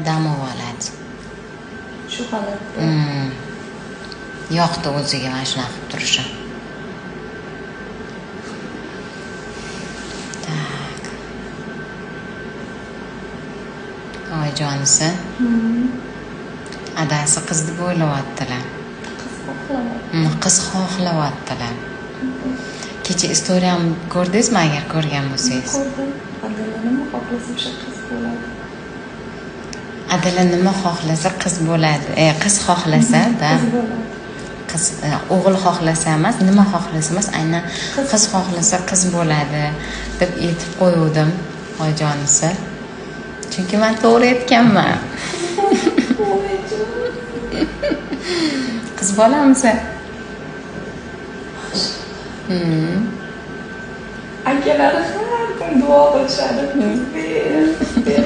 dam oladi. Shu holatda. Yoqdi o'ziga mana shunaqa qilib turishi. Tak. Oy jonisi. Adasi qiz deb o'ylayaptilar. Qiz xohlayapti. Qiz xohlayaptilar. Kecha istoriyamni ko'rdingizmi, agar ko'rgan bo'lsangiz? Ko'rdim. Adila nima xohlasa o'sha qiz bo'ladi. Adila nima xohlasa qiz bo'ladi. Qiz xohlasa, da. Qiz bo'ladi. Qiz, o'g'il xohlasa emas, nima xohlasa emas, aynan qiz xohlasa qiz bo'ladi deb aytib qo'yuvdim, oy jonisi. Chunki men to'g'ri aytganman. Qiz bolamisa? Akalari har kun duo qilishadi. Qiz ber, qiz ber.